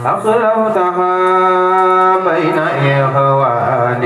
أخلوتها بين إخوان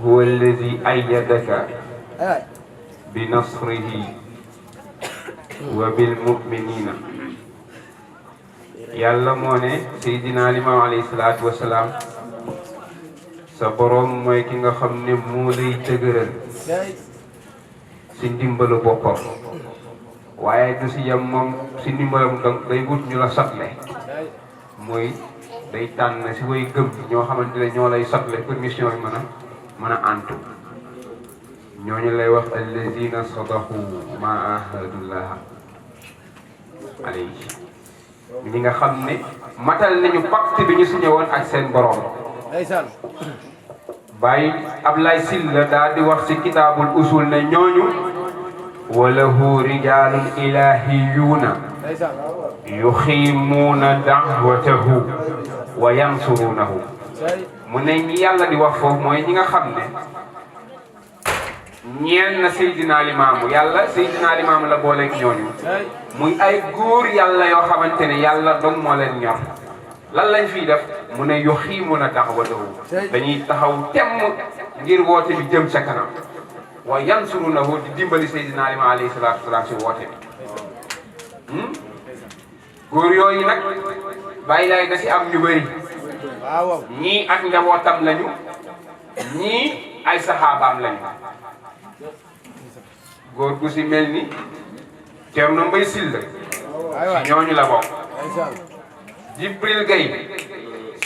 هو الذي أيدك بنصره وبالمؤمنين يلا موني سيدنا الإمام عليه الصلاة والسلام سبروم موي كيغا خامني مولاي دغرل سي ndimbalu bopam waye du ci yam mom ci ndimbalam donc day wut ñu la sotlé moy day tan ci way gëm ño xamantene ño lay sotlé pour mission yi mëna antu ñoñu lay wax allazina sadaqu ma ahadullah alayhi ñi nga xamne matal nañu pacte bi ñu signé won ak seen borom ndaysan bay Ablaye Sylla da di wax ci kitabul usul ne ñoñu walahu rijalun ilahiyuna yukhimuna da'watahu wa yansurunahu mu ne ñi yalla di wax fofu moy ñi nga xamne ñeel na Seydina Limaamu yalla Seydina Limaamu la boole ak ñooñu muy ay góor yalla yoo xamante ne yalla dong moo leen ñor lan lañ fiy def mu ne yuxiimuna da'watahu dañuy taxaw temm ngir woote bi jëm ca kanam wa yansurunahu di dimbali Seydina Limaamu alayhi salaatu wasalaam si woote bi góor yooyu nag bàyyi laay da si am ñu bëri waaw ñii ak njabootam lañu ñii ay saxaabaam lañu góor gu si mel ni Thierno Mbaye Sylla si ñooñu la bokk Jibril Gueye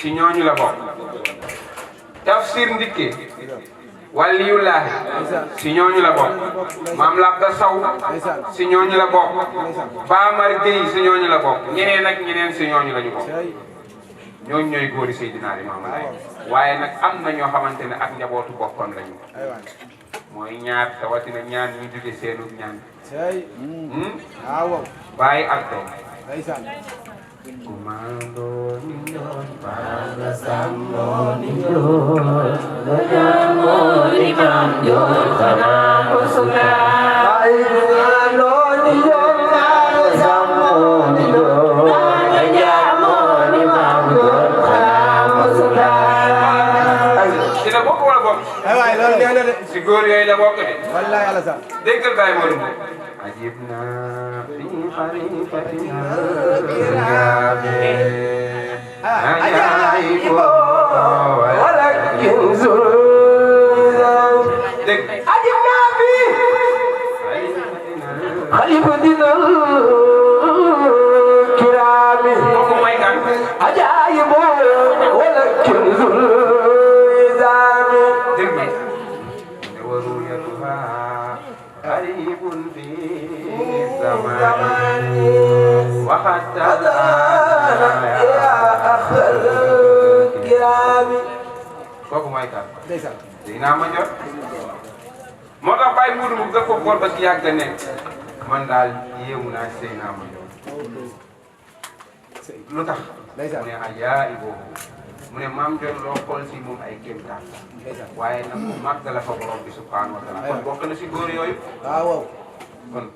si ñooñu la bokk Tafsir Ndikke Waliyullahi si ñooñu la bokk Maam Labda Saw si ñooñu la bokk Bamar Gueye si ñooñu la bokk ñeneen ak ñeneen si ñooñu la ñu bokk ñooñu ñooy góori Seydina Limaamu Laay waaye nag am na ñoo xamante ne ak njabootu boppam lañu mooy ñaar tawatina ñaan ñu jóge seenu ñaan bàyyi ak tey kumando ninjon para sambo ninjon dajamo limam jon kana musula ay kumando ninjon para sambo ninjon dajamo limam jon kana musula dina bokk wala bokk ay waay loolu neex na de si góor yooyu la bokk de wallahi ala sa déggal Baye Modou ajibna fi khalifatina ajaibo walakin zulzal ajibna fi khalifatina kirami kooku mooy kan ajaibo walakin zulzal dégg waruyatuha قريب في الزمان وحتى الآن يا أخ الكرام kooku mooy kan dinaa ma jot moo tax Baye Modou mu def ko xool ba si yàgg ne man daal yéemu naa Seydina ma jot lu tax mu ne ajaayi boobu mu ne maam jot loo xool si moom ay kéemtaan waaye nag mu màgg la fa borom bi subhanahu wa taala kon bokk na si góor yooyu waaw kon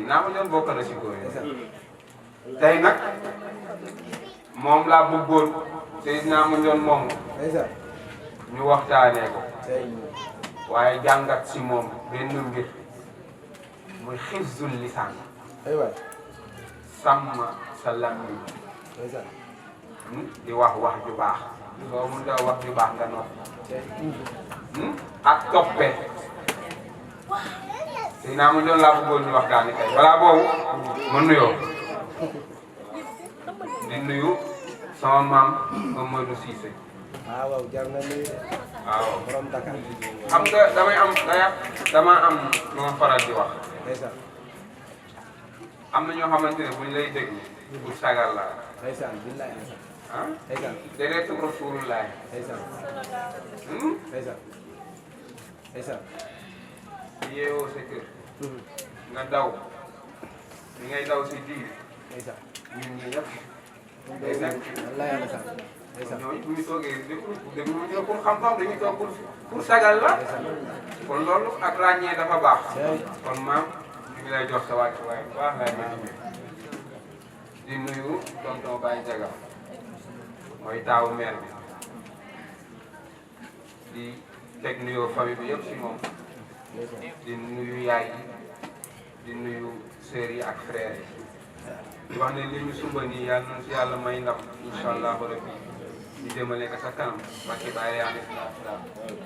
naa ma doon bokk na si góor yooyu tey nag moom laa bëggoon Seydina Mandione moomu ñu waxtaanee ko waaye jàngat si moom benn mbir muy xifzul lisaan sàmm sa làmmiñ di wax wax ju baax soo mun da wax ju baax nga noppi ak toppe Seydina Mandione laa bëggoon ñu waxtaanee tey balaa boobu ma nuyoo di nuyu sama maam Mamadou Cissé. waaw jar na nuyu. waaw borom Dakar. xam nga dama am lu ma faral di wax. ndeysaan. am na ñoo xamante ne buñ lay déglu. pour sagal la. ndeysaan billahi ndeysaan. ah. ndeysaan. déedéet Rasulullah. ndeysaan. ndeysaan. ndeysaan. yeewoo sa kër. nga daw. li ngay daw si diir. ndeysaan. ñun ñii ñëpp. ndeysaan. wallahi ndeysaan. ndeysaan. ñooñu bu ñu toogee déglu ñu pour xam-xam dañuy toog pour sagal la. kon loolu ak ràññee dafa baax. kon maam ñu ngi lay jox sa wàccuwaay bu baax laay bëgg di nuyu tonton Baye Diaga mooy taawu mère bi di teg nuyoo famille bi yëpp si moom di nuyu yaay yi di nuyu sœurs yi ak frères yi di wax ne li ñu sumba nii yàlla nañu si yàlla may ndam incha allahu rabbi di jëmale ko sa kanam parce que Baye yaa ngi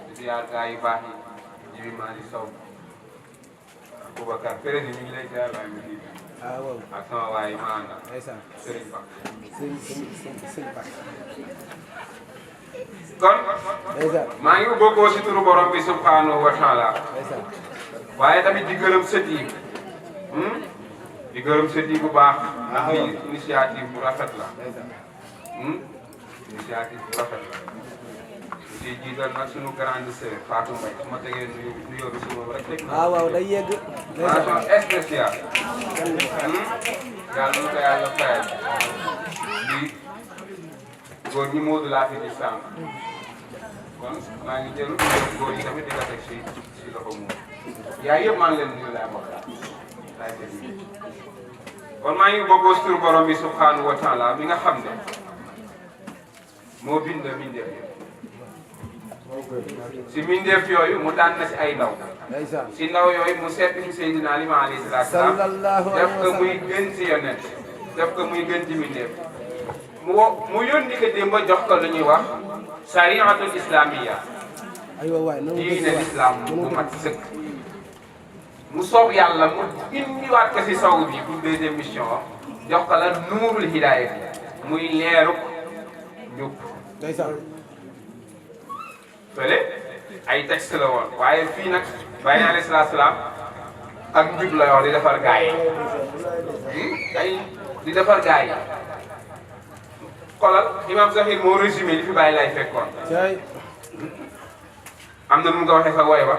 di ziar gaa yu baax yi Jibi Mali Sow Boubacar Pérez ñu ngi lay ziar waaye mu ngi waaw. ak sama waay yi ma àndal ndeysaan. Serigne Ba. sëñ Ba. kon ndeysaan. maa ngi bokkoo si turu borom bi subhanahu wa taala ndeysaan. waaye tamit di gërëm sët yi di gërëm sët yi bu baax ndax lii initiative bu rafet la initiative bu rafet la di jiital nag sunu grande sœur Fatou Mbaye su ma tegee nuyoo bi sunu rek teg na waaw day yegg. mention spéciale yàlla na ko yàlla fayal di góor ñi Modou laa fi di sànq kon maa ngi jël góor yi tamit di ko teg si loxo moom yaay yëpp maa ngi leen nuyu laay wax kon maa ngi bokkoo si tur borom bi subhanahu wa taala mi nga xam ne moo bind mbindeef yëpp si mbindeef yooyu mu daan na si ay ndaw ndeysaan. si ndaw yooyu mu seet ñu Seydina Limaamu alayhi salaatu wa salaam sallallahu def alayhi ko wa muy sallam. gën si yonent def ko muy gën ci mbindeef mu yónni ko démb jox ko lu ñuy wax sariatul islamiya aywa waay diine l'islam bu mat sëkk mu soob yàlla mu indiwaat ko si sow bi pour deuxième mission jox ko la nuurul hidaaya muy leeruk njub ndeysaan fële ay texte la woon waaye fii nag Baye alayhi salaam ak njub la wax di defar gaay yi di defar gaay yi xoolal imam Zahir moo résumé li fi Baye lay fekkoon am na nu mu ko waxee fa woy ba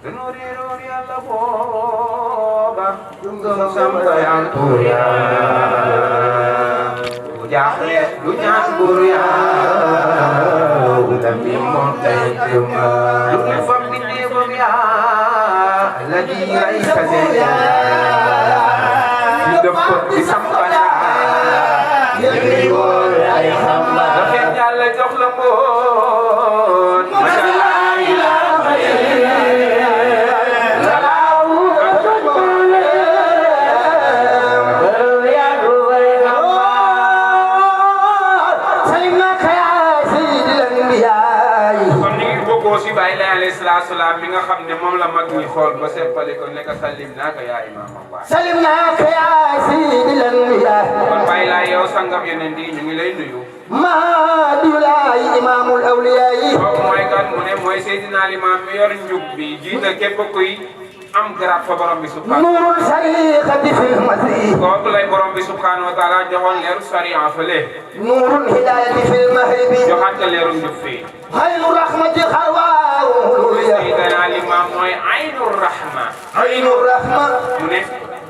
danoo réeroon yàlla booba dungam samba yantuur yaa bu jaaxle lu ñaan buur yaa la mi moom tay jëma lu ne fam bi néegam yaa la di ray kase di dëpp di sampana yëngi woon ay xamba dafay yàlla jox la mboot Baye alayhi salaam mi nga xam ne moom la mag ñi xool ba seppali ko nekk salim naa ko yaa imam Allah salim naa ko yaa sayyidil anbiyaa kon Baye laa yow sangam yeneen di ñu ngi lay nuyu Maadulaay imaamul awliyaa yi kooku mooy kan mu ne mooy Seydina Limam mi yor njub bi jiite képp kuy am garab fa borom bi subhanahu nuurul sariixati fil masri kooku lay borom bi subhanahu wa taala joxoon leeru sariya fële nuurul hidaayati fil mahribi joxaat ko leeru njub fii aynu rahmati xarwaaw Seydina Limam mooy aynu rahma aynu rahma mu ne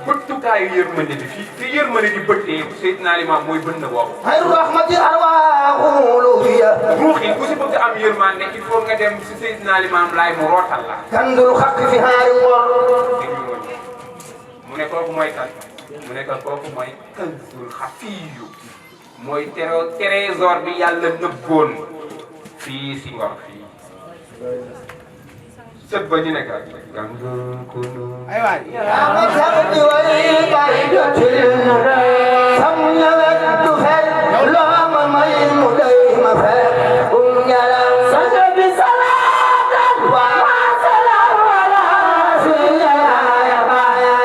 bëttukaayu yërmande bi fii yërmande di bëttee Seydina Limam mooy bën na boobu aynu rahmati xarwaaw ruux yi ku si bëgg am yërmande il faut nga dem si Seydina Limam laay mu rootal la kandul xaq fi haari ngor mu ne kooku mooy kan mu ne kooku mooy kanzul xafiyu mooy trésor bi yàlla nëbboon fii si ngor fii sët ba ñu nekk kanzul kunu ay waay yaa ma sabdi way bay dotil sam ñawet du fel loo ma may mu doy ma fel ñaram sa bi salaatan wa salaam ala sayyidina ya baya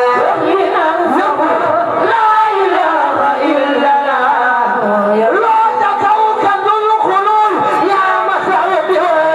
yinan zabu la ilaha illa allah ya la takawka dul khulul ya ma sabdi way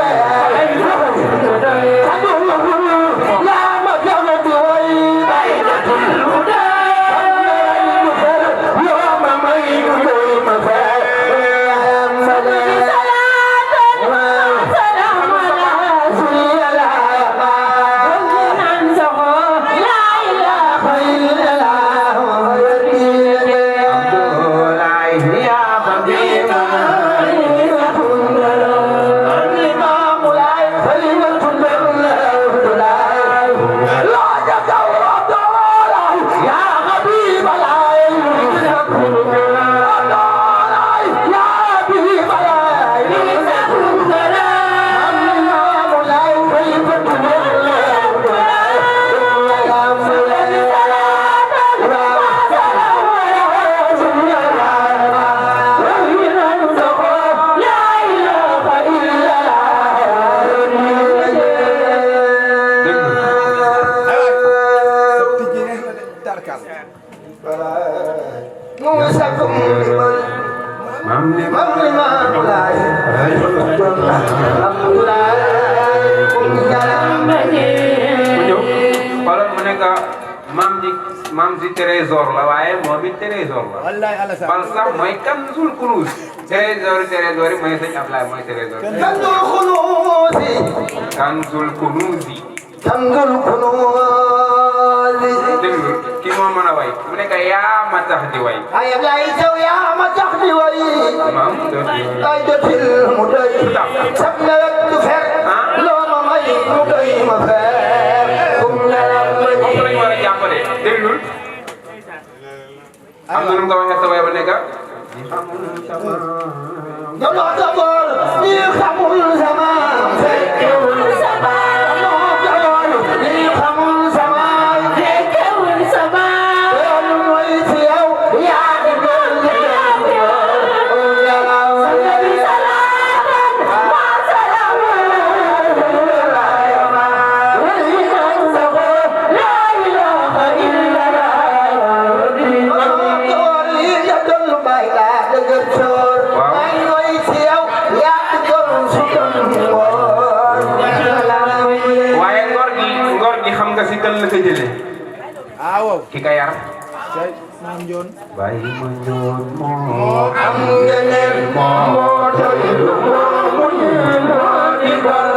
maam si trésor la waaye moom it trésor la. wallaay Alassane bal sax mooy kanzul kunuuz. trésor yi mooy sëñ Ablaye mooy trésor. kanzul kunuuzi. kanzul kunuuzi. kanzul kunuuzi. déglu kii moo mën a way mu nekk yaa ma tax di way. ay Ablaye Sow yaa ma tax di way. maam ay dotil mu doy. sab nawet du fer. loo ma may mu doy ma fer. moom lañ war a jàppale déglul. am na lu nga waxee sa way ba nekk. Jolo tabor ni xamul sama fekkewul sama ni xamul sama fekkewul sama loolu mooy ci yow yaa di gën Mandione Baye Mandione moo am ngëneel moo doylu moo muñ moo di gor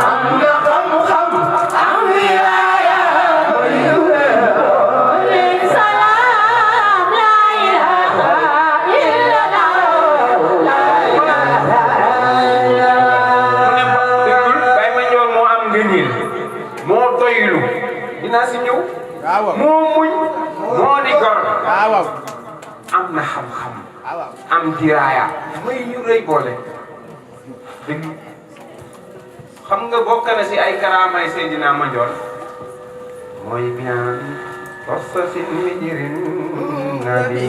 am nga xam-xam am wilaaya mooy wér salaam la ilaha illallah la ilaha déggul Baye Mandione moo am ngëneel moo doylu dinaa si ñëw waaw moo muñ moo di gor waaw am na xam-xam waaw am diraaya may ñu rëy boole dëgg xam nga bokk na si ay karaamay Seydina Mandione mooy bien tossa sin mi jirin nabi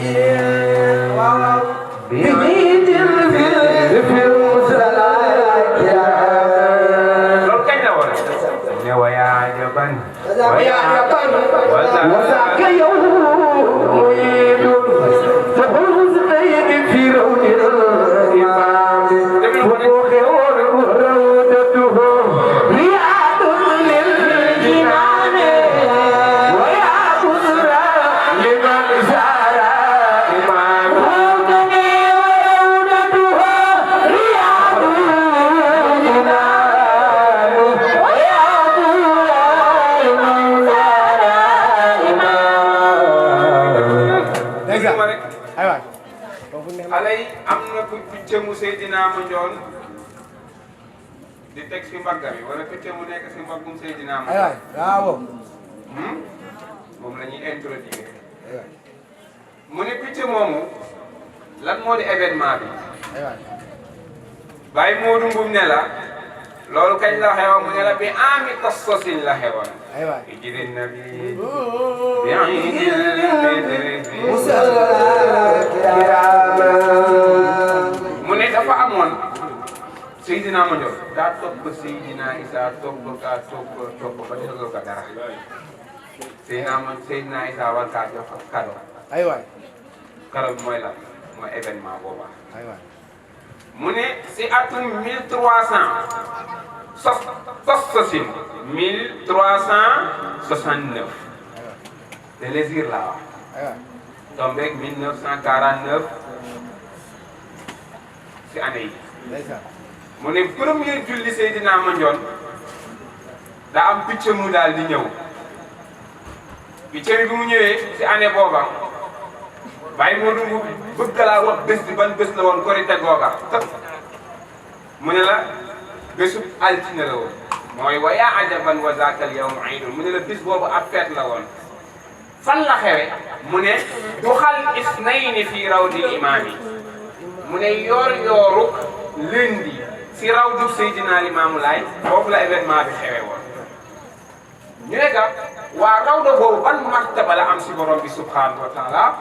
biidil fil musalaaya loolu kañ la woon ne wayaa jaban وذاك يوم عيد ففوز بين في رون الإمام وخير روضته رياض للجنان ويا بشرى لمن زار إمام وروضته رياض للجنان ويا aywa foofu neex na xale yi am na ku cëmu Seydina Mandione di teg si mbaggam yi wala ku cëmu nekk si mbaggum Seydina aywa Mandione waaw moom la ñuy introduire mu ne picc moomu lan moo di événement bi aywa Baye Modou Mboum ne la loolu kañ la xewoon mu ne la bi ami Qassasin la xewoon aywa hijri nabi bi iidil fitri mu ne dafa amoon Seydina Mandione daa topp Seydina Isa topp ba defal ko dara Seydina Isa war kaa jox kado aywa kado bi mooy lan mooy événement booba aywa mu ne si atum 1300 Qassasin 1369 te lésir laa wax aywa tombeeg 1949 si année yi ndeysaan mu ne premier julli Seydina Mandione daa am picc mu daal di ñëw picc mi bi mu ñëwee si année booba Baye Modou mu bëgg laa wax bés bi ban bés la woon korite googa mu ne la bésub altine la woon mooy wa yaa ajaban wa zaakal yawmu iidun mu ne la bés boobu ab fête la woon fan la xewe mu ne duxal isnayni fii rawdil imaami mu ne yooru lundi si rawdu Seydina Limaamu Laay foofu la événement bi xewe woon ñu ne ka waa rawda boobu ban martaba la am si borom bi subhanahu wa taala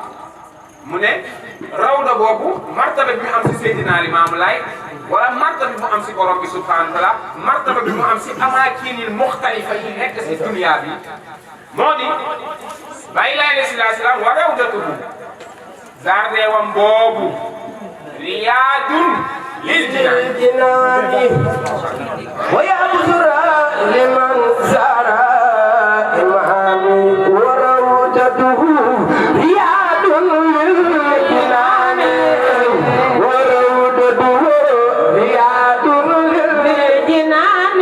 mu ne rawda boobu martaba bi mu am si Seydina Limaamu Laay wala martaba bi mu am si borom bi subhanahu wa taala martaba bi mu am si amaakinil muxtalifa yi nekk si dunia bi moo di Baye Laye salaam wa rawdatuhu jardin wam boobu riyaadun lil jinaan ويا بشرى لمن زار إمامي وروضته رياض للجنان وروضته رياض للجنان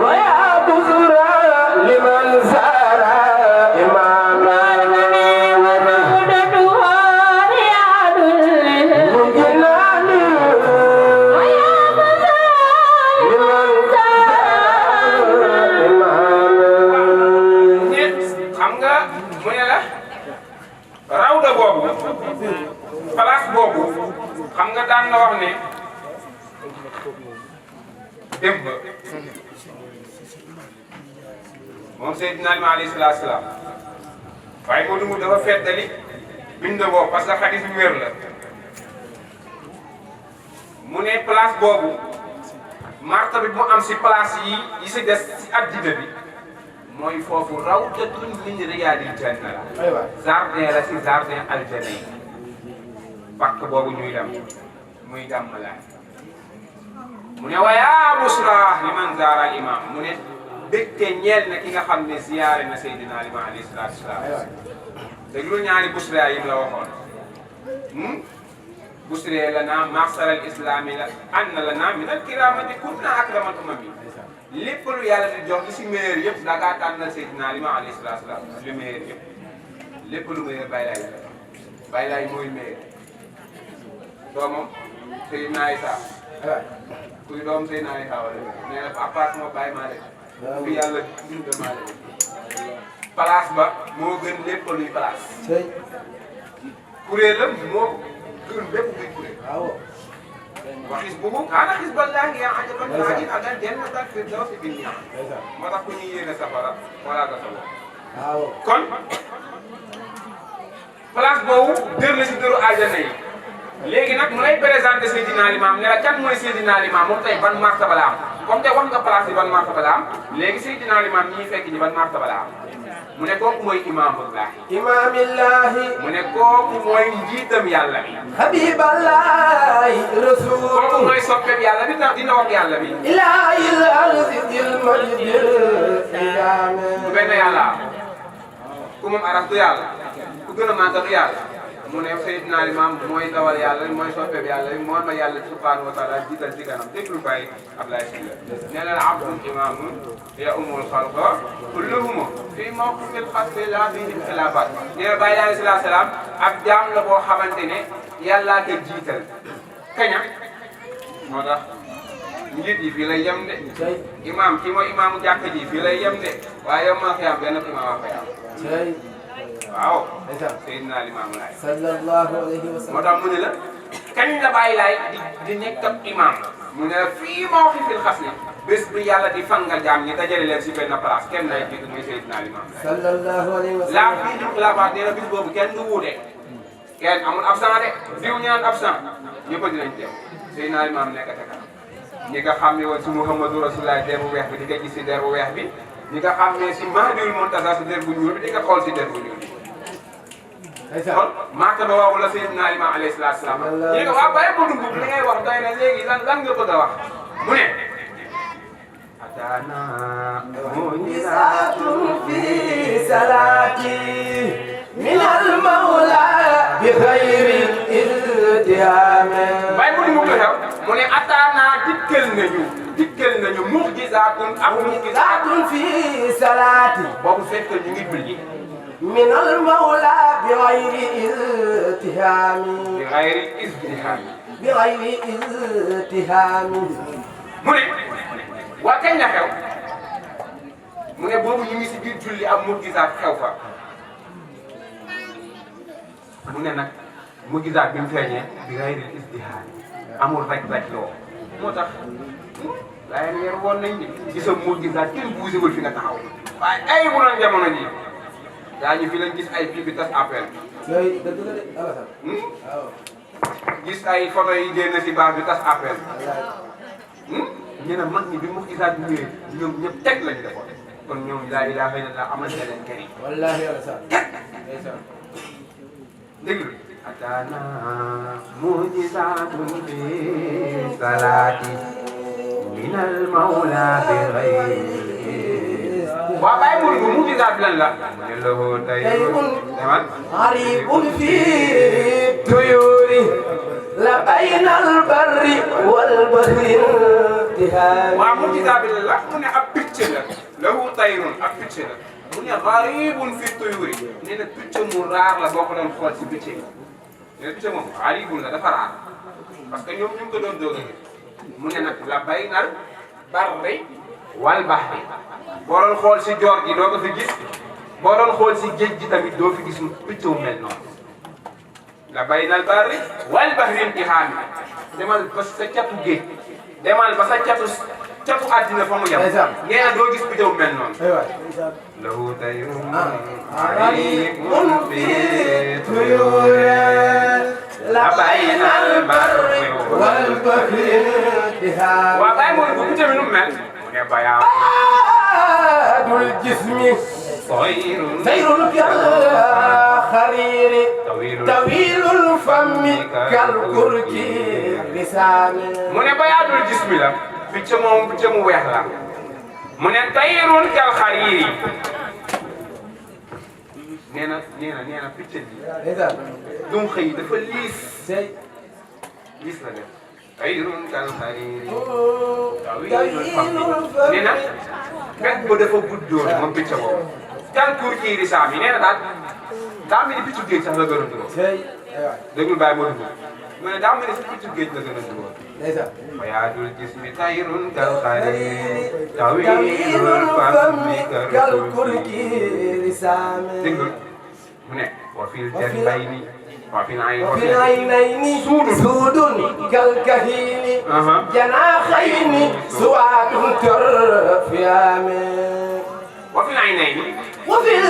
ويا بشرى لمن زار إمامي وروضته رياض للجنان xam nga mu ne la rawda boobu place boobu xam nga daan na wax ne démb moom Seydina Limaamu alayhi salaatu salaam waaye Modou Mboum dafa feddali bind boobu parce que xadis bu wér la mu ne place boobu martaba bi mu am si place yi si des si addina bi mooy foofu rawdatun min riyaadil janna la aywa jardin la si jardin aljana yi pàkk boobu ñuy dem muy gàmm la mu ne wa yaa busra liman zaara al imam mu ne bégte ñeel na ki nga xam ne ziyaare na Seydina Limaamu alayhi salaatu salaam déglu ñaari busra yi la waxoon busra lana ma'shar al-islami la anna lana min al-kiramati kunna akramal umami lépp lu yàlla di jox li si meilleur yëpp da ngaa tànnal Seydina Limaamu alayhi salaatu wa salaam lu meilleur yëpp lépp lu meilleur Baye Laye la Baye Laye mooy meilleur doomam Seydina Isa kuy doom Seydina Isa wala nee na appartement Baye maa def fi yàlla bind maa def place ba moo gën lépp luy place kuréelam moo gën bépp buy kuréel wa xisbuhu kaana xisballaahi yaa ajaban laajin adan jannatal firdawsi bin ni'am moo tax ku ñuy yéene safara wala nga solo kon place boobu dër na si dëru àjjana yi léegi nag mu lay présenté Seydina Limaamu ne la kan mooy Seydina Limaamu moom tey ban martaba la am comme tey wax nga place bi ban martaba la am léegi Seydina Limaamu ñi fekk ñi ban martaba la am mu ne kooku mooy imaamullahi imaamillahi mu ne kooku mooy njiitam yàlla bi habiballahi rasul kooku mooy soppeem yàlla bi dina wax yàlla bi ilaahil ardi dil majdil qiyaama bu benn yàlla ku moom aras du yàlla ku gën a màgg du yàlla mu ne Seydina Limaamu mooy dawal yàlla mooy soppeem yàlla moo ma yàlla subhanahu wa taala jiital ci kanam déglu Baye Ablaye Sylla nee na la abdun imaamun ya umul xalqa kulluhum fii mawqifil xasbi laa fiihi xilaafaat nee na Baye alayhi salaatu salaam ak jaam la boo xamante ne yàllaa ko jiital kaña moo tax njiit yi fii lay yem de imaam kii mooy imaamu jàkka ji fii lay yem de waaye yow maa fi am benn imaam a fay am waaw Seydina Limaamu Laay sallallahu alayhi wa sallam moo tax mu ne la kañ la Baye Laay di nekk ab imaam mu ne la fii mawqifil xasbi bés bi yàlla di fangal jaam ñi dajale leen si benn place kenn lay jiitu muy Seydina Limaamu Laay sallallahu alayhi wa sallam laa fii di xilaafaat nee na bis boobu kenn du wuute kenn amul absent de diw ñaan absent ñëpp dinañ teew Seydina Limaamu nekk ca kanam ñi nga xam ne woon si Muhammadu Rasulullah der bu weex bi di nga gis si der bu weex bi ñi nga xam ne si Mahdiul Muntaza si der bu ñuul bi di nga xool si der bu ñuul bi kon martaba boobu la Seydina Limaamu alayhi salaatu salaam ñu ne ko waaw bàyyi ko dugub li ngay wax doy na léegi lan nga bëgg a wax mu ne ataana mu'jizatun fi salati min al mawla bi xayri iltiham bàyyi ko dugub la xew mu ne ataana dikkal nañu mu'jizatun ak mu'jizatun fi salati boobu fekk ñu ngi julli من المولى بغير التهام بغير ازدحام بغير التهام mu ne waa kañ la xew mu ne boobu ñu ngi si biir julli am mu'jizaat xew fa mu ne nag mu'jizaat bi mu feeñee بغير ازدحام amul rek loo moo tax laay leer woon nañ ni gisam mu'jizaat kenn buusewul fi nga taxaw waaye ay bu doon jamono ji daa ñu fi lañ gis ay pii bi tas appel gis ay photo yi génn si baax bi tas appel ñu ne mag ñi bi mu'jizaat bi ñëwee ñoom ñëpp teg lañu defoon kon ñoom laa ilaaha illallaah amal na leen kër yi wallahi wala sa déglu ataana mu'jizaatun fi salaati minal mawlaa bi ghayri waaw bàyyi mu dugg mu'jizaat bi lan la mu ne lahu tayrun demal غريب في الطيور لبين البر والبحر انتهاء waaw mu'jizaat bi lan la mu ne ab picc la lahu tayrun ab picc la mu ne gharibun fi tuyuri nee na picc mu raar la boo ko doon xool si picc yi nee na picc moom gharibun la dafa raar parce que ñoom ñu ngi ko doon doog a gis mu ne nag la baynal barri wal bahri boo doon xool si joor gi doo ko fi gis boo doon xool si géej gi tamit doo fi gis picc mu mel noonu la baynal barri wal bahri imtihaan demal ba sa catu géej demal ba sa catu àddina fa mu yem nee na doo gis picc mu mel noonu lahu tayrun gharibun fi tuyur la baynal barri wal bahri انتهاء waaw bàyyi mooy bu picc mi nu mu mel mu ne bayaa dul jismi طير كالخرير طويل الفم كالكرك لسان mu ne bayaadul jismi la picc moom picc mu weex la mu ne tayrun kal xariiri nee na picc bi ndeysaan dum xëy dafa liis sey liis la def xayrun kal xariiri tawilul nee na fekk ba dafa guddoon moom picc boobu jànkuur kii di saam yi nee na daal daa mel ni piccu géej sax la gën a dugal sey aywa déglu bàyyi ma dugg mu ne daa mel ni si piccu géej la gën a dugal ndeysaan fayaadul jismi tayrun kal xariiri tawilul fammi kal kurki déglu mu ne wa fil janbayni wa fil aynayni suudun kalkahili janaaxayni suwaadun tarfiyaame wa fil aynayni wa fil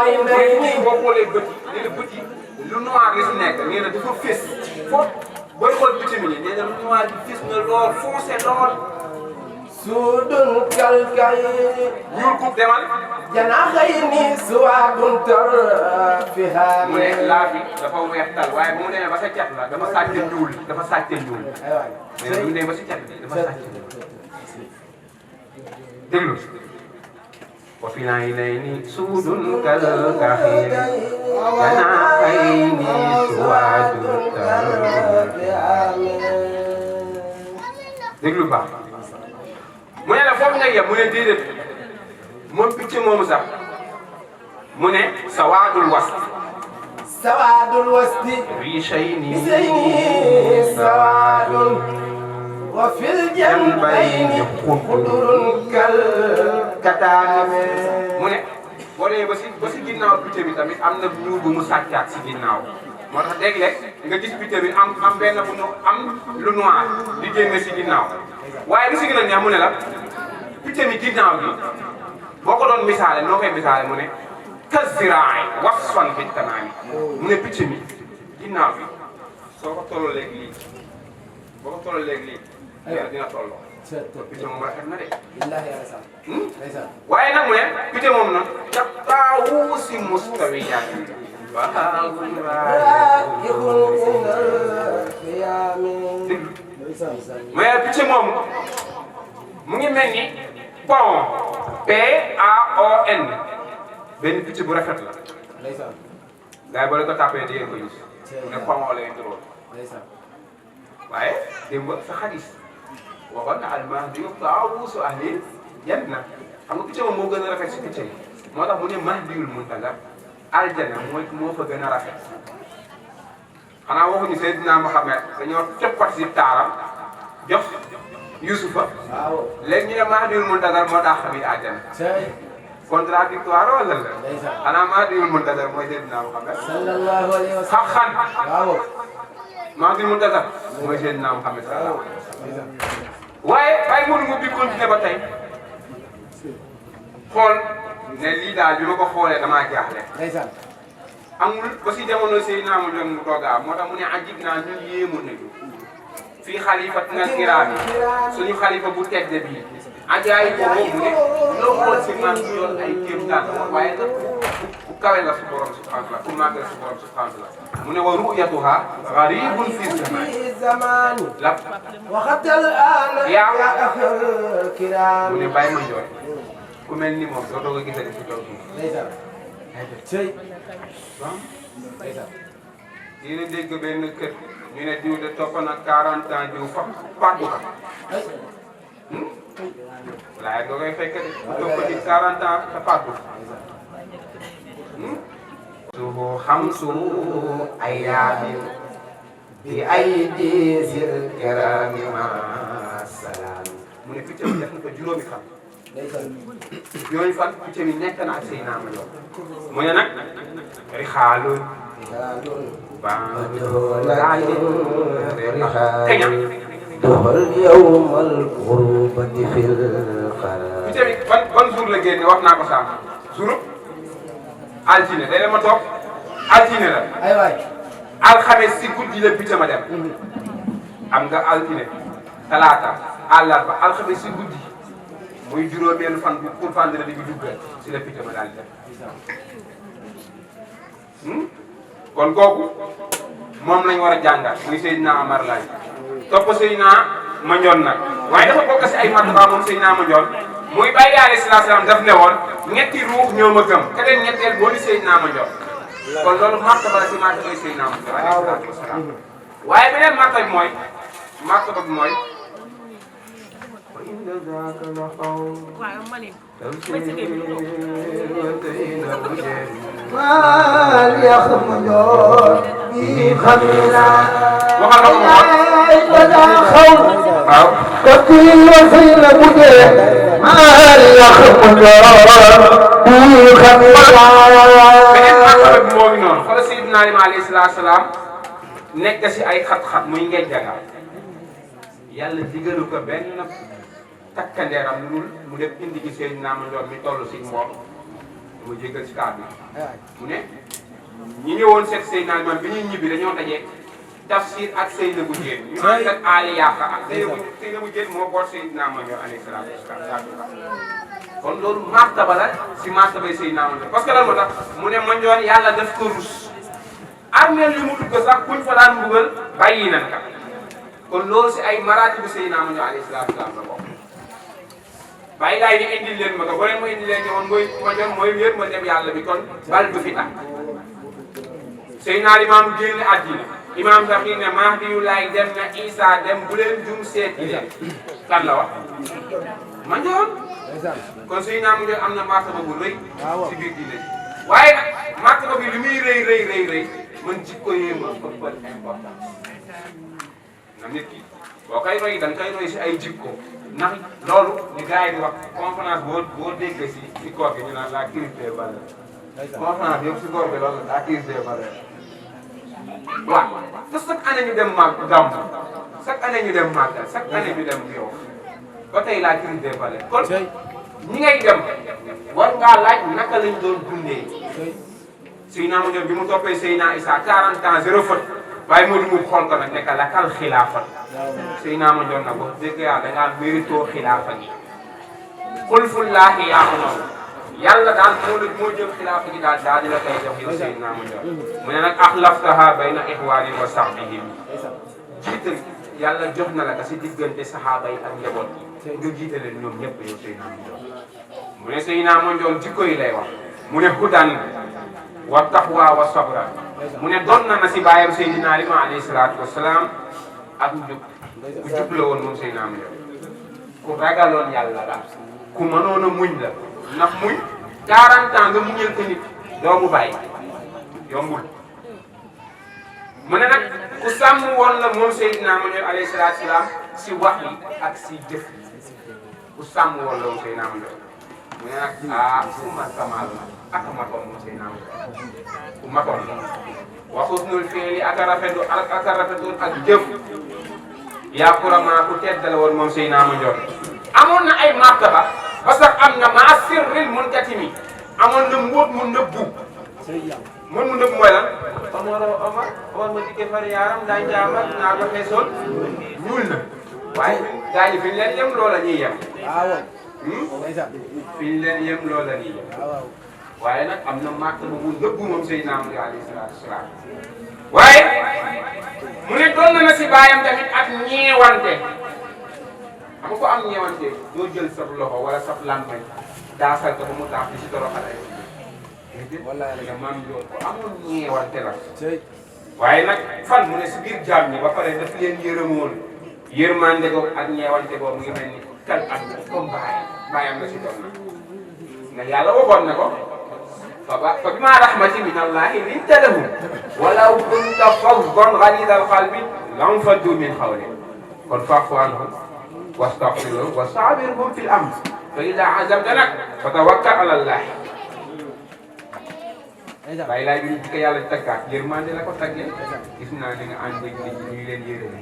aynayni boo xoolee bët yi nee na bët yi lu noir li si nekk nee na dafa fés foofu booy xool picc mi nii nee na lu noir bi fés na lool foncé lool suudun kalkahili ñuul kub demal janaaxayni suwaadun tarfiyaame mu ne laa bi dafa weex tal waaye bu mu demee ba sa cat la dafa sàcce ñuul dafa sàcce ñuul mais bu mu demee ba sa cat bi dafa sàcce ñuul déglu wa fil aynayni suudun kal kaxiili janaaxayni suwaadun tarfiyaame déglu baax mu ne la foofu nga yem mu ne déedéet moom picc moomu sax mu ne sawaadul wast sawaadul wasti riishayni sawaadun wa fil janbayni xudurun kal kataame mu ne boo demee ba si ginnaaw picc bi tamit am na ñuul bu mu sàccaat si ginnaaw moo tax léeg-léeg nga gis picc bi am benn bu nu am lu noir di génne si ginnaaw waaye li si gën a neex mu ne la picc mi ginnaaw gi boo ko doon misaale noo koy misaale mu ne kasiraay wasfan bi tamaami mu ne picc mi ginnaaw bi soo ko tolloo léegi lii boo ko tolloo léegi lii dina tolloo picc moom rafet na de waaye nag mu ne picc moom nag ca taawuusi mustawiyaat mais picc moom mu ngi mel ni pon PAON benn picc bu rafet la gars yi boo leen ko tàppee di ngeen ko gis mu ne pon lay ndoroon waaye démb sa xadis waxoon na al-mahdi taawuusu ahli janna xam nga picc moom moo gën a rafet si picc yi moo tax mu ne mahdiyul muntazar aljanna moo fa gën a rafet xanaa waxuñu Seydina Muhammad dañoo coppat si taaram jox Yusufa léegi ñu ne mahdiyul muntazar moo tax xamit aljanna contradictoire wala la xanaa mahdiyul muntazar mooy Seydina Muhammad sallallahu alayhi wa sallam xaqan waaw mahdiyul muntazar mooy Seydina Muhammad sallallahu alayhi wa sallam waaye mënu mu bi continuer ba tey xool ne lii daal bi ma ko xoolee damaa jaaxle amul ba si jamono Seydina mu doon mu doog a am moo tax mu ne ajib naa ñun yéemu nañu fii xalifatina kiraam yi suñu xalifa bu tedd bii ajaay boobu mu ne loo xool si man ñu yoon ay kéemtaan waaye nag ku kawe la su borom subhanahu wa taala ku màgg la su borom subhanahu wa taala mu ne wa ru'yatuha gharibun fi zaman la waxatal ana yaa kiraam mu ne bàyyi ma jooy ku mel ni moom doo doog a gisati si kaw suuf yéen a dégg benn kër ñu ne diw de topp na 40 ans diw fa fàddu ka laay nga koy fekk de topp ci 40 ans te fàddu suhu xamsu ayaamin bi aydi sil kirami ma salaam mu ne picc mi def na ko juróomi fan yooyu fan picc mi nekk na ak Seydina Mandione mu ne nag rixaalun kaña doxal yawmal qurbati fil qarar picc mi ban jour la génne wax naa ko sànq jour altine day ma toog altine la ay waay alxames si guddi la picc ma dem am nga altine talaata àllarba alxames si guddi muy juróomeelu fan bi pour vendredi bi duggal si la picc ma daal di dem kon kooku moom lañ war a jàngal muy Seydina Omar Laye topp Seydina Mandione nag waaye dafa bokk si ay matuwaay moom Seydina Mandione muy bàyyi alayhi salaam daf ne woon ñetti ruux ñoo ma gëm keneen ñetteel boo ni Seydina ma jox kon loolu martaba la si martaba Seydina ma jox alayhi salaatu wasalaam waaye beneen martaba bi mooy nekk si ay xat-xat muy ngeen jagal yàlla digalu ko benn takkandeeram lu dul mu def indi ci Seydina Mandione mi toll si moom mu jégal si kàddu mu ne ñi ñëwoon seet Seydina Limaamu bi ñuy ñibbi dañoo daje tafsir ak Seynabou Diène ñu ànd ak Ali Yaaka ak Seynabou Diène moo boot Seydina Mandione alayhi salaatu wasalaam kon loolu martaba la si martabay Seydina Mandione parce que lan moo tax mu ne Mandione yàlla daf ko rus armeel li mu dugg sax kuñ fa daan mbugal bàyyi nañ ka kon loolu si ay maraati bi Seydina Mandione alayhi salaatu wasalaam la bokk bàyyi gars yi ni indil leen ma ko boo leen ma indil leen ne woon mooy Mandione mooy wér ma dem yàlla bi kon bal du fi tax Seydina Limaamu génn àddina imaam sax ne Mahdi yu laay dem na Isa dem bu leen jum seeti leen kan la wax Mandione kon Seydina Mandione am na martaba bu rëy si biir diine waaye nag martaba bi li muy rëy man jikko yee ma ëppal importance na nit ki boo koy roy da nga koy roy si ay jikko ndax loolu ni gars yi di wax conférence boo déggee si koor gi ñu naan la crise des valeurs conférence yëpp si koor gi loolu la crise des valeurs waaw te chaque année ñu dem gàmm chaque année ñu dem màggal chaque année ñu dem yow ba tey la crise des valeurs kon ñi ngay dem war ngaa laaj naka lañ doon dundee Seydina Mandione bi mu toppee Seydina Issa 40 ans zéro faute waaye moo di mu xool ko nag nekk la kal xilaafa Seydina Mandione nag wax dëgg yàlla da ngaa mérito xilaafa gi xulfullaahi yaa ko noonu yàlla daal moo jël xilaafa gi daal di la koy jox yow Seydina Mandione mu ne nag axlaftaha bayna ixwaani wa sahbihim jiital yàlla jox na la ka si diggante saxaaba yi ak njaboot yi nga jiite leen ñoom ñëpp yow Seydina Mandione mu ne Seydina Mandione jikko yi lay wax mu ne hudan wa taqwa wa sabra mu ne doon na si baayam Seydina Limaamu alayhi salaatu wasalaam ak njub ku jub la woon moom Seydina Mandione ku ragaloon yàlla la ku mënoon a muñ la ndax muñ 40 ans nga muñal ko nit doomu bàyyi yombul mu ne nag ku sàmm woon la moom Seydina Mandione alayhi salaatu wasalaam si wax yi ak si jëf ku sàmm woon la moom Seydina Mandione mu ne nag fu ma kamaal la ak matoon moom Seydina Mandione ku matoon la wa husnul fi'li ak rafetoon ak jëf yaa kurama ku tedd la woon moom Seydina Mandione amoon na ay martaba parce que am na maa sirril munkatimi amoon na mbóot mu nëbbu mbóot mu nëbbu mooy lan Omar ma dikkee fari yaaram daa njaamat naa ko xeesoon ñuul na waaye gars yi fi ñu leen yem loola ñuy yem fi ñu leen yem loola ñuy yem waaye nag am na martaba bu nëbbu moom Seydina Mandione alayhi salaatu wasalaam waaye mu ne doon na si baayam tamit ak ñeewante xam nga ko am ñeewante doo jël sab loxo wala sab làmmañ daasal ko ba mu taaf di si toroxal ay wala nga maam yoon ko amoon ñeewante la waaye nag fan mu ne si biir jaam ñi ba pare daf leen yërëmoon yërmande ko ak ñeewante boobu mu ngi mel ni kal ak comme baayam la si doon na yàlla waxoon na ko fa bimaa rahmatin min allahi linta lahum walaw kunta faddan ghalidal qalbi lanfaddu min hawlik kon fa'fu anhum wastaghfir lahum wastaabirhum fil amr fa idaa azamta nag fa tawakkal ala allah bàyyi laay bi ñu ko yàlla taggaat yërmande la ko taggee gis naa da nga ànd ak nit ñi leen yërëm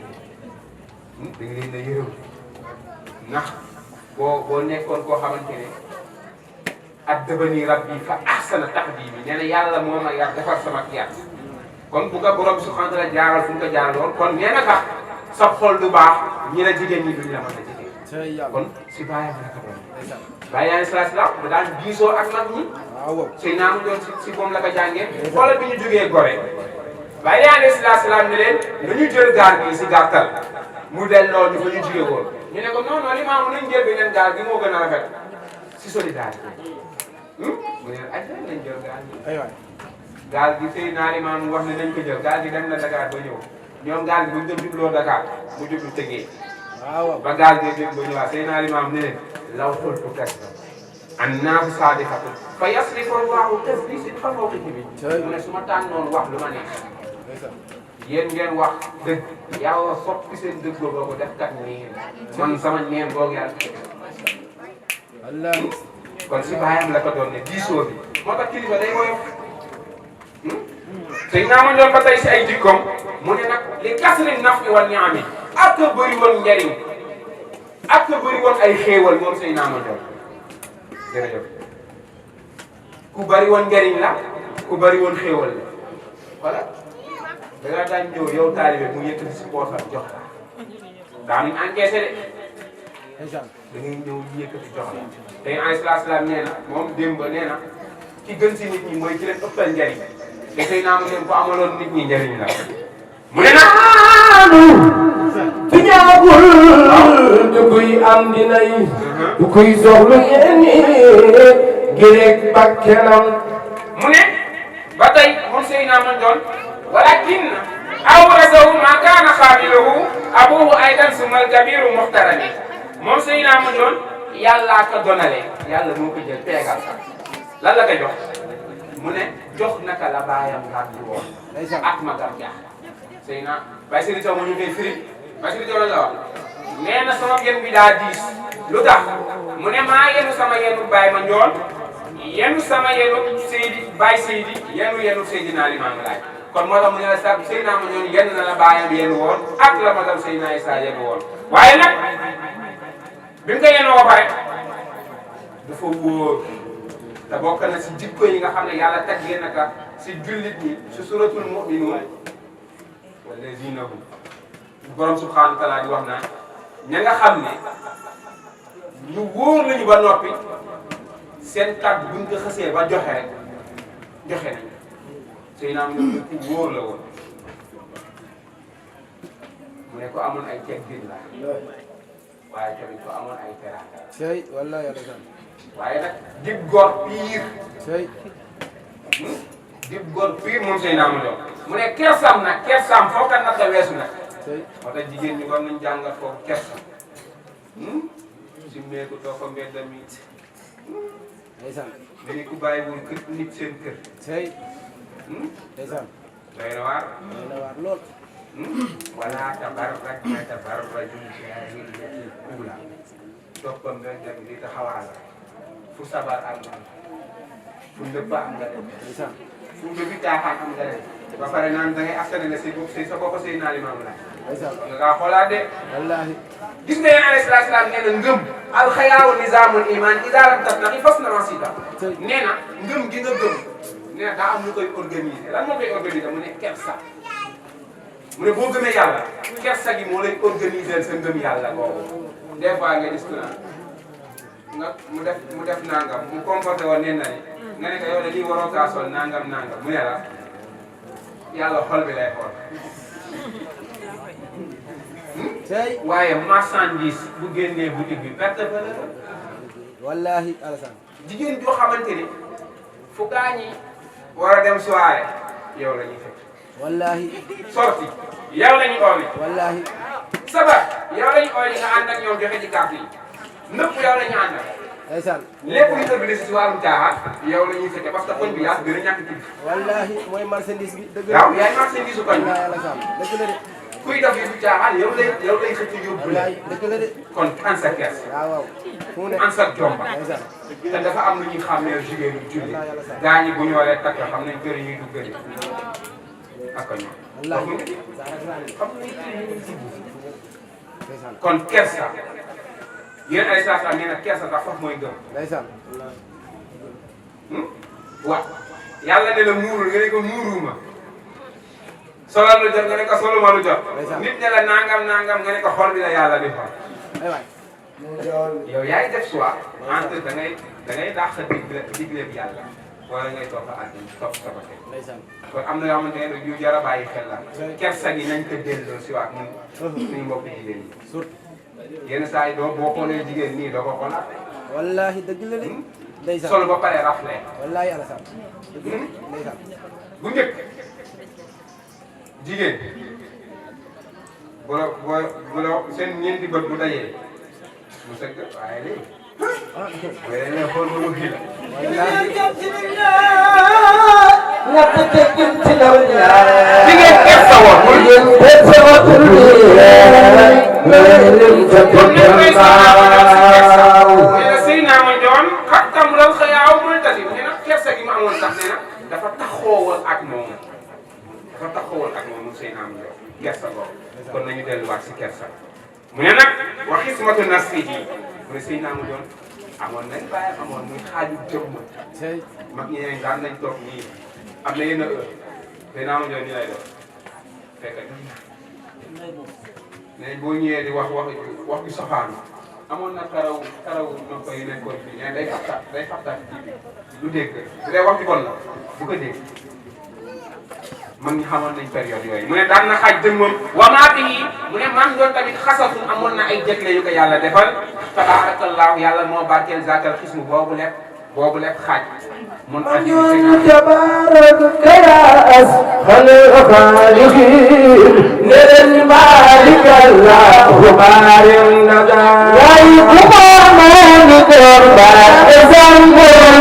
da nga leen a yërëm ndax boo nekkoon koo xamante ne addabani rabbi fa ahsana taqdimi nee na yàlla moo ma yar defar sama yar kon bu ko borom subhanahu wa ta'ala jaaral fu mu ko jaaraloon kon nee na tax sa xol du baax ñi la jigéen ñi duñ la mën a jigéen kon si bàyyam la ko doon bàyyi alayhi salaam da daan diisoo ak mag ñi Seydina Mandione si moom la ko jàngee xoolal bi ñu jógee Gorée bàyyi alayhi salaam ne leen nañu jël gaal gi si gàttal mu delloo ñu fa ñu jógee woon ñu ne ko non non Limaamu nañ jël beneen gaal gi moo gën a rafet si solidarité mu ne ay nañ jël gaal gi aywa gaal gi sëy naari maam wax ne nañ ko jël gaal gi dem na Dakar ba ñëw ñoom gaal gi buñ ko jubloo Dakar mu jublu Tëngéej waaw ba gaal gi dem ba ñëwaat sëy naari maam ne leen law xultu kasba annaasu saadiqatun fa yasrifu Allahu kasbi sidqa mawqifi bi mu ne su ma tànnoon wax lu ma neex yéen ngeen wax dëgg yàlla soppi seen dëggoo boo ko def kat nii man sama neen boog yàlla wallaahi kon si baayam la ko doon ne diisoo bi moo tax kilifa day woyof tey naa ma ñoon ba tey si ay jikkoom mu ne nag li kasri nafi wal niami ak bëri woon njariñ ak bëri woon ay xéewal moom sëy naa ma ñoon jërëjëf ku bëri woon njariñ la ku bëri woon xéewal la voilà da nga daan ñëw yow taalibe mu yëkkati si poosam jox la daanuñ encaissé de da ngay ñëw yëkkati jox la tey alayhi salaam nee na moom démb nee na ki gën si nit ñi mooy ki leen ëppal njariñ te tey naa mu leen ko amaloon nit ñi njariñ la mu ne naanu fi ñaagul du kuy am dinay du kuy soxlu ñenni girek bakkenam mu ne ba tey moom sëy naa ma doon walakin awrasahu ma kaana xaamiluhu abuhu aydan sumal kabiru muxtarami moom sëy naa ma doon yàllaa ko donale yàlla moo ko jël teegal ka lan la ko jox mu ne jox naka la baayam gàddu woon ak magam jaax sëy naa Baye Sëriñ Taw mu ñu koy firi Baye Sëriñ Taw la wax nee na sama yen bi daa diis lu tax mu ne maa yenu sama yenu Baye ma njool yenu sama yenu Seydi Baye Seydi yenu Seydina Limaamu Laay kon moo tax mu ne la sax Seydina ma ñoon yenn na la baayam yenu woon ak la magam Seydina Isaa yenu woon waaye nag bi mu ko yenoo ba pare dafa wóor te bokk na si jikko yi nga xam ne yàlla taggee naka si jullit ñi si suratul mu'minuun wallaziina hum borom subhaanahu wa taala di wax naan ña nga xam ne ñu wóor lañu ba noppi seen kàddu buñ ko xësee ba joxe rek joxe nañ sëy naa mu ne ku wóor la woon mu ne ko amoon ay teggin la waaye tamit ko amoon ay teraanga sey wallaahi yàlla san waaye nag dib góor pire sey dib góor pire moom sëy naa mu doon mu ne kersam nag kersam foo ko natt weesu nag sey moo tax jigéen ñi war nañ jàngal foofu kersa si meeku too ko mbedd mi ndeysaan nga ni ku bàyyiwul kër nit seen kër sey ndeysaan doy na waar doy na waar lool wala tabarraj ma tabarrajul jaahiliyyati ula topp mbedd mi di taxawaal fu sabar am nga fu ndëpp am nga dem ndeysaan fu ndëppi caaxaan am nga dem ba pare naan da ngay askan ne sa bopp say naa Limaamu Laay ndeysaan nga kaa xoolaat de wallaahi gis nga yéen alayhi salaatu salaam nee na ngëm alxayaawu nizaamul iman idaa lam tatnaqi fasna wasita nee na ngëm gi nga gëm nee na daa am lu koy organiser lan moo koy organiser mu ne kersa mu ne boo gëmee yàlla kersa gi moo lay organiser sa ngëm yàlla boobu des fois nga gis nga mu def nangam mu comporté woon nee na ni nga ne ko yow de lii waroo kaa sol nangam mu ne la yàlla xol bi lay xool sey waaye marchandise bu génnee boutique bi perte fa la wallaahi Alassane jigéen joo xamante ni fu gaañi war a dem soirée yow la ñuy fekk wallaahi sorti yow la ñuy ooli wallaahi sabar yow la ñuy ooli nga ànd ak ñoom joxe ci carte yi nëpp yow la ñu àndal ndeysaan lépp lu tëbli si wàllum caaxaan yow la ñuy fekke parce que koñ bi yaa gën a ñàkk ci wallaahi mooy marchandise bi dëgg la waaw yaay marchandise su koñ bi wallaahi Alassane dëgg la de kuy def yi du caaxaan yow lay xëcc yóbbu la wallaahi dëgg la de kon an sa kers waaw waaw fu mu ne an sa jomba ndeysaan te dafa am lu ñuy xàmmee jigéen ñi julli gaañi bu ñu waree takk xam nañ kër yi ñuy dugg ak a ñoom wallaahi xam kon kersa yéen ay saa nee na kersa sax foofu mooy gëm ndeysaan waaw yàlla ne la muurul nga ne ko muuruma solal lu jot nga ne ko soluma lu jot nit ne la nangam nga ne ko xol bi la yàlla di xool ay waay yow yaay def choix entre da ngay dàq digle bi yàlla wala ngay topp topp sa bopp ndeysaan kon am na yoo xamante ne yu jar a bàyyi xel la kersa gi nañ ko delloo si waat ñun suñu mbokk jigéen ñi sut yenn saa yi boo xoolee jigéen nii doo ko xoolaat wallaahi dëgg la de ndeysaan solo ba pare rafle wallaahi Alassane dëgg la ndeysaan bu njëkk jigéen bu la seen ñeenti bët bu dajee mu sëgg waaye léegi waaye léegi xool ba mu kii la ñett teggin ci ndaw ñaar jigéen képp sa woon muy jigéen képp sa watul bi lim ca Seydina Mandione xattam lal xëyaaw muy tasi nee na kersa gi ma amoon sax nee na dafa taxawoon ak moom moom Seydina Mandione kersa boobu kon nañu delluwaat si kersa mu ne nag wa xismatu nafsihi mu ne Seydina Mandione amoon nañ bàyyi amoon muy xaaju jëmm mag ñi ne daan nañ toog nii am na yenn heure Seydina Mandione nii lay def fekk nee boo ñëwee di wax ju safaanu amoon na karaw nopp yu nekkoon fii nee day fàttaat ci bi du dégg bu dee wax ju bon la bu ko dégg mag ñi xamoon nañ période yooyu mu ne daan na xaaj jëmmam wa maa bihi mu ne man doon tamit xasatun amoon na ay jëgle yu ko yàlla defal tabaarakallaahu yàlla moo barkeel zakal xismu boobu lépp xaaj mun من تبارك يا أسخل الخالقين نرن مالك الله مارن ندا ويكما من قربا زنبون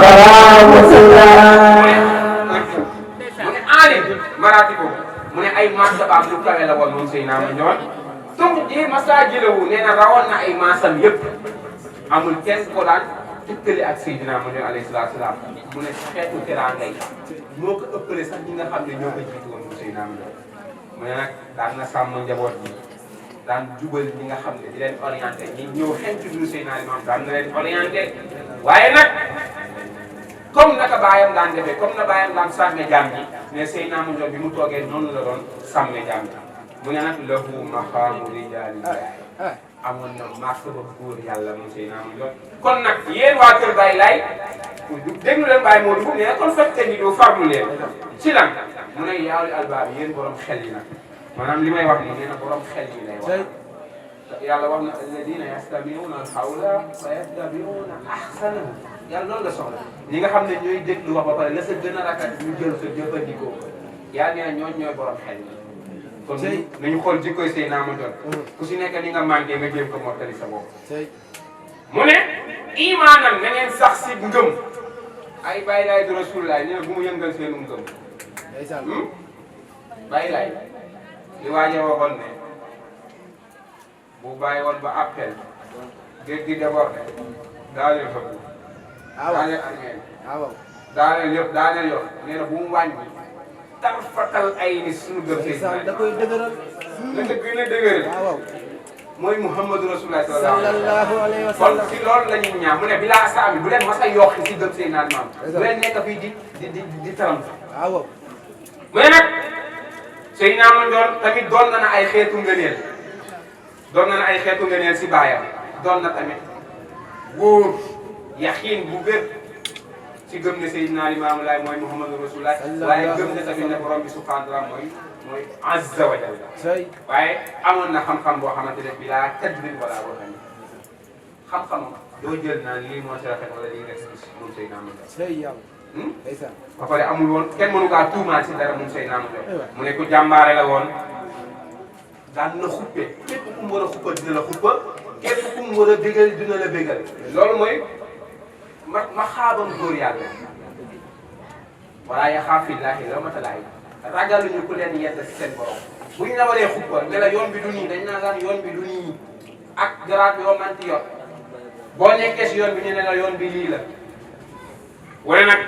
خرام سلام mu ne aali maraati boobu mu ne ay martabaam lu kawe la woon moom Seydina Mandione donc ji masa jëlawu nee na rawoon na ay maasam yëpp amul kenn ko daan tukkali ak Seydina Mandione alayhi salaatu salaam mu ne xeetu teraanga yi moo ko ëppale sax ñi nga xam ne ñoo ko jiitu woon moom Seydina Mandione mu ne nag daan na sàmm njaboot bi daan jubal ñi nga xam ne di leen orienté ñi ñëw xentu du Seydina Limaamu daan na leen orienté waaye nag comme naka baayam daan defee comme na baayam daan sàmme jaam ñi mais Seydina Mandione bi mu toogee noonu la doon sàmme jaam ñi mu ne nag lahu maqaamu rijaalillahi amoon na marché ba góor yàlla moom Seydina Mandione kon nag yéen waa Kër Baye Laye déglu leen Baye Modou nee na kon fekk ni doo farlu leen ci lan mu ne yaawli albaab yéen borom xel yi nag maanaam li may wax nii nee na borom xel yi lay wax yàlla wax na alladina yastamiuna alqawla fa yattabiuna ahsanahu yàlla loolu la soxla ñi nga xam ne ñooy déglu wax ba pare la sa gën a rafet ñu jël sa jëfandikoo yàlla nee na ñooy borom xel yi kon nañu xool jikkoy Seydina Mandione ku si nekk li nga manqué nga jéem ko mottali sa bopp mu ne imaanam na ngeen sax si ngëm ay Baye Laye du Rasulullah nee na bu mu yëngal seenu ngëm Baye Laye li waaje waxoon ne bu bàyyi woon ba appel géej gi débordé daaneel fa bu daaneel armeel daaneel yëpp daaneel yoon nee na bu mu wàññi tarfatal ay ni suñu gëm Seydina da koy dëgëral la nga gën a dëgëral mooy Muhammadu Rasulullah sallallahu alayhi wa kon sallam si loolu la ñuy ñaan mu ne bilaa saami bu leen mas a yokk si gëm Seydina Limaamu bu leen nekk fii di taram mu ne nag Seydina Mandione tamit doon na ay xeetu ngëneel si baayam doon na tamit wóor yaqiin bu wér si gëm ne Seydina Limaamu Laay mooy Muhammadu Rasulullah waaye gëm ne tamit ne borom bi subhaanahu wa taala mooy azza wa jalla waaye amoon na xam-xam boo xamante ne bi laa kadbin wala boo xam-xam doo jël naan lii moo si rafet wala lii rek si moom Seydina Mandione ba pare amul woon kenn mënu kaa tuumaal si dara moom Seydina Mandione mu ne ko jàmbaare la woon daan na xuppe képp ku mu war a xuppa dina la xuppa képp ku mu war a bégal dina la bégal loolu mooy ma xaabam góor yàlla wala yaxaaf fillaahi lawmata laa'im ragaluñu ku leen yedd si seen borom bu ñu la waree xuppa ne la yoon bi du nii dañ naan laan yoon bi du nii ak garaat yoo manti yor boo nekkee si yoon bi ñu ne la yoon bi lii la wala nag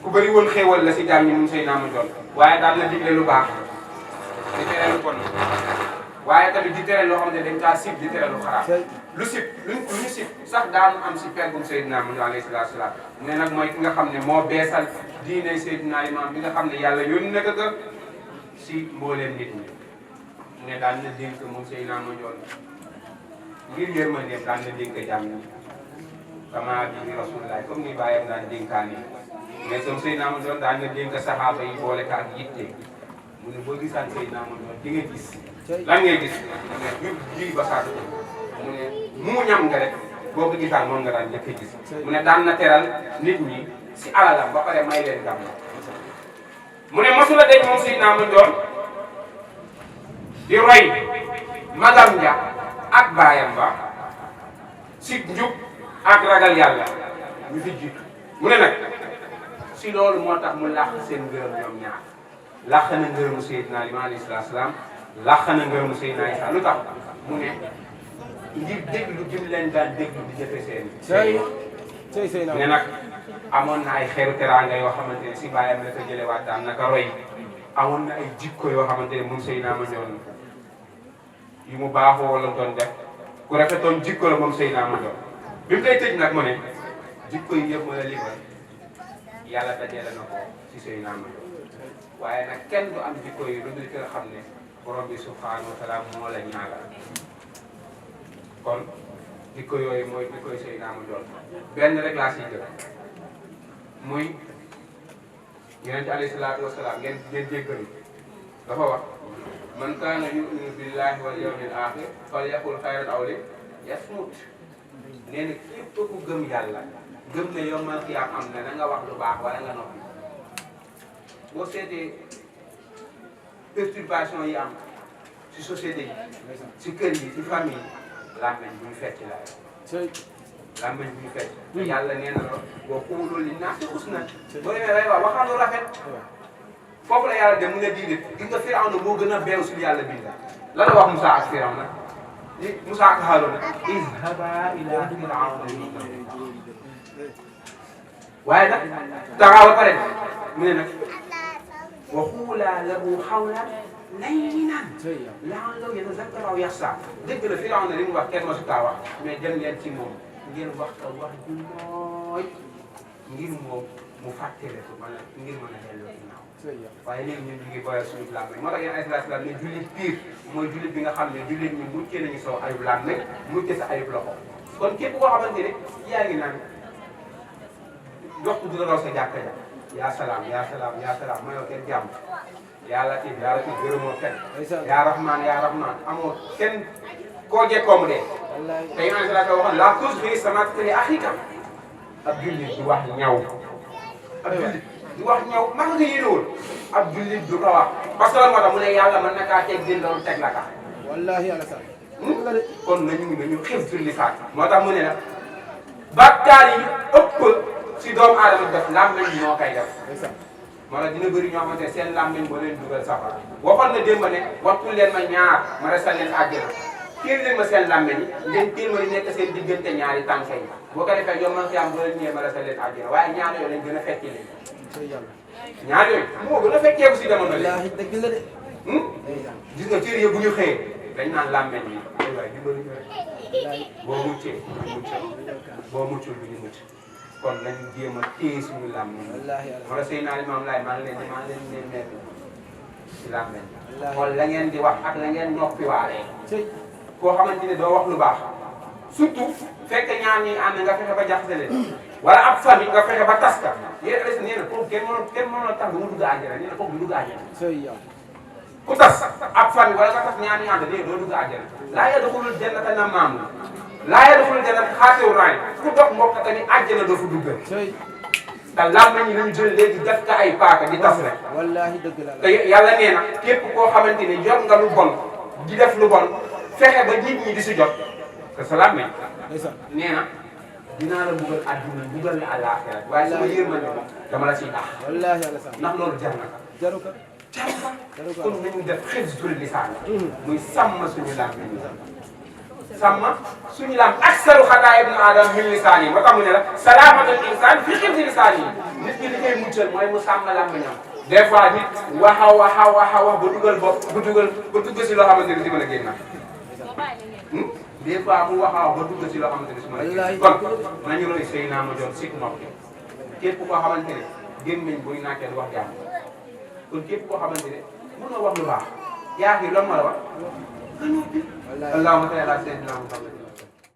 ku bëri woon xéewal la si jaam ñi mun Seydina Mandione waaye daal na digle lu baax di tere lu bon waaye tamit di tere loo xam ne dañ kaa sib di tere lu xaraam lu sib lu ñu sib sax daan am si peggum Seydina Mandione alayhi salaatu salaam ne nag mooy ki nga xam ne moo beesal diine Seydina Limaamu bi nga xam ne yàlla yónni na ko si mbooleem nit ñi mu ne daan na dénk moom Seydina Mandione ngir yërmandeem daan na dénk jàmm ñi kama bi Rasulullah comme ni bàyyam daan dénkaane mais som Seydina Mandione daan na dénk saxaaba yi boole ko ak yitte mu ne boo gisaan Seydina Muhammad di nga gis lan ngay gis mu ne ñu lii ba saatu mu ne mu ñam nga rek boo ko gisaan moom nga daan njëkk a gis mu ne daan na teral nit ñi si alalam ba pare may leen gam mu ne mosula deñ moom Seydina Muhammad di roy magam ja ak baayam ba si njub ak ragal yàlla ñu fi jiitu mu ne nag si loolu moo tax mu làq seen ngërëm ñoom ñaar làq na ngërëmu Seydina Limaamu alayhi salaam làq na ngërëmu Seydina Isaa lu tax mu ne ngir déglu jëm leen daan déglu di jëfe seen ne nag amoon na ay xeeru teraanga yoo xamante ne si baayam la ko jële waat daan naka roy amoon na ay jikko yoo xamante ne moom Seydina Mandione yu mu baaxoo la doon def ku rafetoon jikko la moom Seydina Mandione bi mu koy tëj nag mu ne jikko yi yëpp mën a limal yàlla dajale na ko ci Seydina Mandione waaye nag kenn du am jikko yi lu dul ki nga xam ne borom bi subhanahu wa taala moo la ñaagal kon jikko yooyu mooy jikko yi Seydina Mandione benn rek laa siy jël muy yonent alayhi salaatu wa salaam ngeen jéggal dafa wax man kaana yu'minu billahi wal yawmil aaxir falyaqul xayran aw liyasmut nee na képp ku gëm yàlla gëm ne yawmal qiyaam am na nga wax lu baax wala nga noppi boo seetee perturbation yi am ci société yi ci kër yi ci famille yi làmmeñ bu ñu fecc la làmmeñ bu ñu fecc yàlla nee na la boo xuuloo li naasi husnan boo demee lay wax waxal lu rafet foofu la yàlla dem mu ne diine gis nga Firawna moo gën a beew si yàlla binda la la wax Moussa ak Firawna Moussa ak Haaruna izhaba ila Firawna waaye nag taxaw ba pare mu ne nag wa quulaa lahu qawlan layyinan la'allahu yatazakkaru aw yaxshaa dëgg la Firawna li mu wax kenn mosu kaa wax mais dem leen ci moom ngeen wax ka wax ju nooy ngir moom mu fàttali ko ngir mën a delloo ginnaaw waaye léegi ñun ñu ngi boyal suñu làmmeñ moo tax yéen alayhi salaam ne jullit pire mooy jullit bi nga xam ne jullit ñi muccee nañu soo ayub làmmeñ mucce sa ayub loxo kon képp koo xamante ne yaa ngi naan dox du la raw sa jàkka ja yaa salaam yaa salaam yaa salaam mayoo kenn jàmm yaa latif gërëmoo kenn yaa rahman amoo kenn koo jekkoo mu dee te yéen alayhi salaam waxoon la tuzhiri samaata li axika ab jullit du wax ñaw ab jullit du wax ñaw maa nga yéenewul ab jullit du ko wax parce que lan moo tax mu ne yàlla mën na kaa teg din doon teg la ka wallahi ala sa kon nañu xif tur lisaan moo tax mu ne nag bàkkaar yi ëpp si doomu aadama def làmmeñ moo koy def moo tax dina bëri ñoo xamante ne seen làmmeñ boo leen dugal safara waxoon na démb ne waxtu leen ma ñaar ma resal leen àjjana téel leen ma seen làmmeñ yi ngeen téel ma di nekk seen diggante ñaari tànk yi boo ko defee yow man xiyaam boo leen ñëwee ma resal leen àjjana waaye ñaar yooyu lañ gën a fekki leen ñaar yooyu moo gën a fekkeeku si jamono léegi dëgg la de gis nga cër yi bu ñu xëyee dañ naan làmmeñ yi ay waay dimbali ñu rek boo muccee ñu mucc boo muccul du ñu mucc kon nañu jéem a téye suñu làmmeñ wala sëy naa Limaamu Laay maa ngi leen nekk si làmmeñ xool la ngeen di wax ak la ngeen noppi waaree koo xamante ne doo wax lu baax surtout fekk ñaar ñi ànd nga fexe ba jaxase leen wala ab famille nga fexe ba tas ka yéen a nee na kooku kenn mënoo tax ba mu dugg àjjana nee na kooku du dugg àjjana ku tas ab famille wala nga tas ñaar ñi ànd léegi doo dugg àjjana laa yadxulul jannata nammaam laa yadxulul jannata xaati'u raay ku dox mbokk tamit àjjana doo fa dugg te làmmeñ ñi nañu jël léegi def ka ay paaka di tas rek wallahi dëgg la te yàlla nee na képp koo xamante ne jot nga lu bon di def lu bon fexe ba nit ñi di si jot te sa làmmeñ nee na dinaa la mbugal àdduna mbugal la àllaaxira waaye sama yërmande dama la siy tax wallahi ala sa ndax loolu jar na ko jaru ko kon nañu def hifzul lisaan muy sàmm suñu làmmeñ sàmm suñu làmmeñ aksaru xataa ibnu aadama min lisaan yi moo tax mu ne la salaamatul insaan fi hifzi lisaan yi nit ki li koy muccal mooy mu sàmm làmmeñam des fois nit wax ba dugal bopp ba dugg si loo xamante ne si mën a génn des fois mu wax ba dugg si loo xamante ne si mën a génn kon nañu roy Seydina Mandione si noppi képp koo xamante ne gémmiñ buy nàkkee wax jàmm kon képp koo xamante ne mën na wax lu baax yaa ngi lan ma la wax. allahumma salli ala sayyidina Muhammad